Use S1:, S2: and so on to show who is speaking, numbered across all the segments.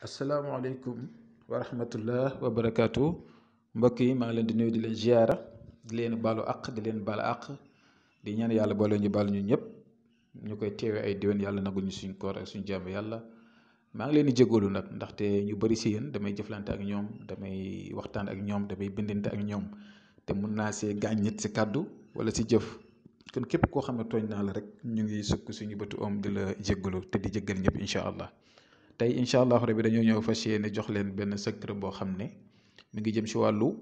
S1: asalaamaaleykum wa rahmatullah wa barakaatu mbokk yi maa ngi leen di nuyu di leen ziyaara di leen baalu àq di leen baal àq di ñaan yàlla boole ñu baal ñu ñëpp ñu koy teewee ay déwén yàlla nagu ñu suñ koor ak suñ jàmm yàlla maa ngi leen di jégalu nag ndaxte ñu bëri si yéen damay jëflante ak ñoom damay waxtaan ak ñoom damay bindante ak ñoom te mun naa see gaañ nit si kàddu wala si jëf kon képp koo xam ne tooñ naa la rek ñu ngi sukk suñu bëtu om di la jégalu te di jégal ñëpp incha allah. tey incha allah rabi dañoo ñëw fas yéene jox leen benn secret boo xam ne mi ngi jëm si wàllu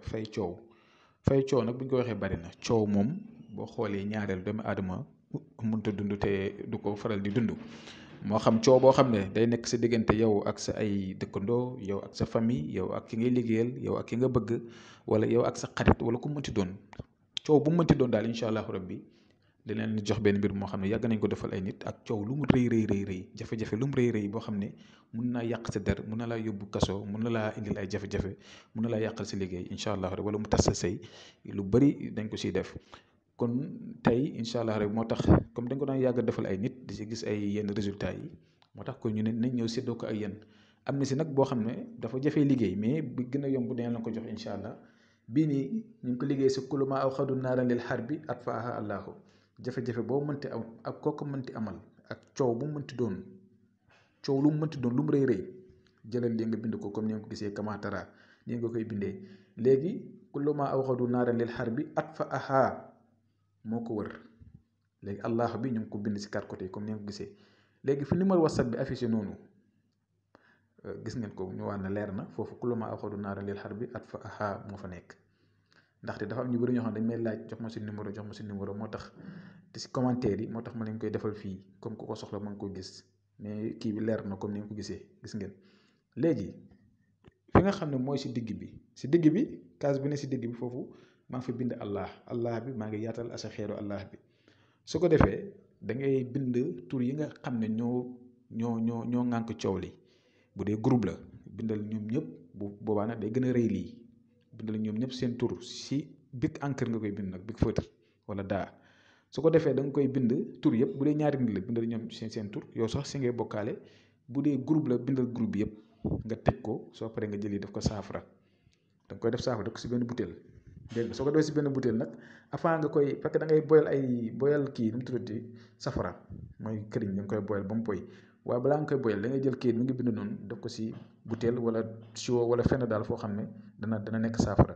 S1: fay coow nag bu ñu ko waxee bari na coow moom boo xoolee ñaareel doomu aadama mënta dund te du ko faral di dund moo xam coow boo xam ne day nekk sa diggante yow ak sa ay dëkkandoo yow ak sa famille yow ak ki ngay liggéeyal yow ak ki nga bëgg wala yow ak sa xarit wala ku mënti doon coow bu mënti doon daal incha allah rabbi di leen jox benn mbir moo xam ne yàgg nañ ko defal ay nit ak coow lu mu rëy jafe-jafe lu mu rëy boo xam ne mun naa yàq sa der mun na laa yóbbu kaso mun na laa indil ay jafe-jafe mun na laa yàqal sa liggéey incha allah rek wala mu tas sa sëy lu bëri dañ ko siy def kon tey incha allah rek moo tax comme dañ ko daan yàgg defal ay nit di si gis ay yenn résultats yi moo tax kon ñu ne nañ ñëw séddoo ko ak yéen am na si nag boo xam ne dafa jafee liggéey mais bi gën a yomb dinañ la ko jox incha allah bii nii ñu ngi ko liggéey si kuluma aw xadu naaran lil xarbi atfaaha allahu jafe-jafe boo mënti am ak kooku mënti amal ak coow bu mënti doon coow lu mu mënti doon lu mu rëy jëlal li nga bind ko comme ni nga ko gisee kamaatara ni nga koy bindee léegi kullu ma awxadu naaran lil xarbi atfaaha moo ko wër léegi allah bi ñu ngi ko bind si quatre côtés comme ni nga ko gisee léegi fi numéro whatsapp bi affiché noonu gis ngeen ko ñu waan na leer na foofu kullu ma awxadu naaran lil xarbi atfaaha moo fa nekk ndaxte dafa am ñu bëri ñoo xam dañ may laaj jox ma si numéro moo tax te si commentaire yi moo tax ma leen koy defal fii comme ku ko soxla ma ngi ko gis mais kii bi leer na comme ni nga ko gisee gis ngeen léegi fi nga xam ne mooy si digg bi case bi ne si digg bi foofu maa ngi fi bind allah bi maa ngi yaatal asa xeeru allah bi su ko defee da ngay bind tur yi nga xam ne ñoo ŋànk coow li bu dee groupe la bindal ñoom ñëpp bu boobaa nag day gën a rëy lii bindal ñoom ñëpp seen tur si big encre nga koy bind nag big feutre wala daa su ko defee da nga koy bind tur yëpp bu dee ñaari nit la bindal ñoom seen tur yow sax si ngay bokkaale bu dee groupe la bindal groupe bi yëpp nga tëj ko soo paree nga jëli def ko saafara da nga koy def saafara def ko si benn butéel dégg nga soo ko defee si benn butéel nag avant nga koy fekk da ngay boyal kii nu mu tuddati safara mooy këriñ da nga koy boyal ba mu boy waaye balaa nga koy boyal da ngay jël kii mi ngi bind noonu def ko si butéel wala siwo wala fenn daal foo xam ne dana nekk saafara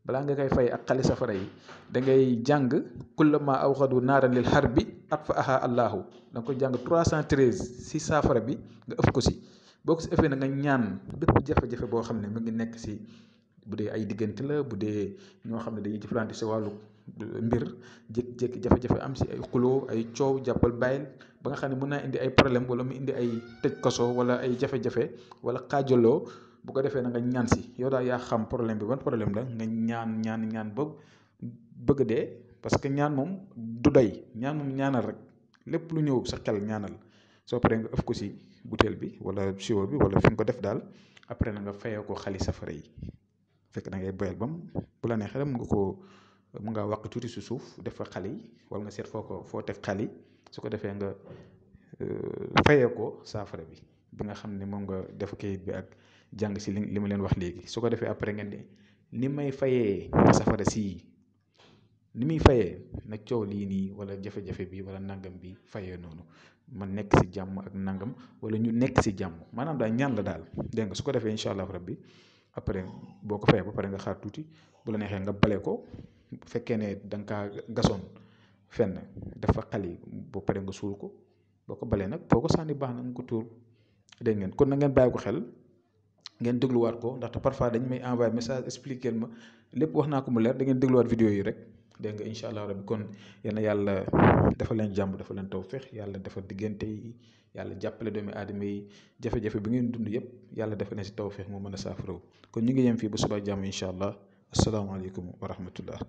S1: balaa nga koy fay ak xali safara yi da ngay jàng kullama awxadu naaran lil xarbi atfaaha allahu da nga koy jàng 313 si saafara bi nga ëf ko si boo ko si ëffee na nga ñaan bépp jafe-jafe boo xam ne mu ngi nekk si bu dee ay diggante la bu dee ñoo xam ne dañuy jëflante si wàllu mbir jékki-jékki jafe-jafe am si ay xuloo ay coow jàppal bàyyil ba nga xam ne mën naa indi ay problème wala mu indi ay tëj kaso wala ay jafe-jafe wala xaajaloo bu ko defee na nga ñaan si yow daal yaa xam problème bi ban problème la nga ñaan ba bëgg dee parce que ñaan moom du doy ñaan moom ñaanal rek lépp lu ñëw sa xel ñaanal soo paree nga ëf ko si butéel bi wala siwo bi wala fi nga ko def daal après na nga fayee ko xali safara yi fekk da ngay boyal bam bu la neexee mu nga wàq tuuti si suuf def fa xali wala nga seet foo teg xali su ko defee nga fayee ko saafara bi nga xam ne moom nga def kayit bi ak jàng si li ma leen wax léegi su ko defee après ngeen ne ni may fayee safara sii ni muy fayee nag coow lii nii wala jafe-jafe bi wala nangam bi fayee noonu man nekk si jàmm ak nangam wala ñu nekk si jàmm maanaam daal ñaan la daal dégg nga su ko defee incha allah rabbi après boo ko fayee ba pare nga xaar tuuti bu la neexee nga bale ko bu fekkee ne da nga kaa gasoon fenn dafa xali boo pare nga suul ko boo ko balee nag foo ko sànni baax na nga ko tuur dégg ngeen kon na ngeen bàyyi ko xel ngeen dégluwaat ko ndaxte parfois dañ may envoyé message expliquer ma lépp wax naa ko mu leer da ngeen dégluwaat vidéo yi rek dégg nga incha allah rabbi kon yal na yàlla dafa leen jàmm dafa leen tawfeex yàlla dafa diggante yi yàlla jàppale doomi aadama yi jafe-jafe bi ngeen dund yëpp yàlla dafa leen si tawfeex moo mën a saafaraw kon ñu ngi yem fii ba suba jàmm incha allah asalaamaaleykum wa rahmatullah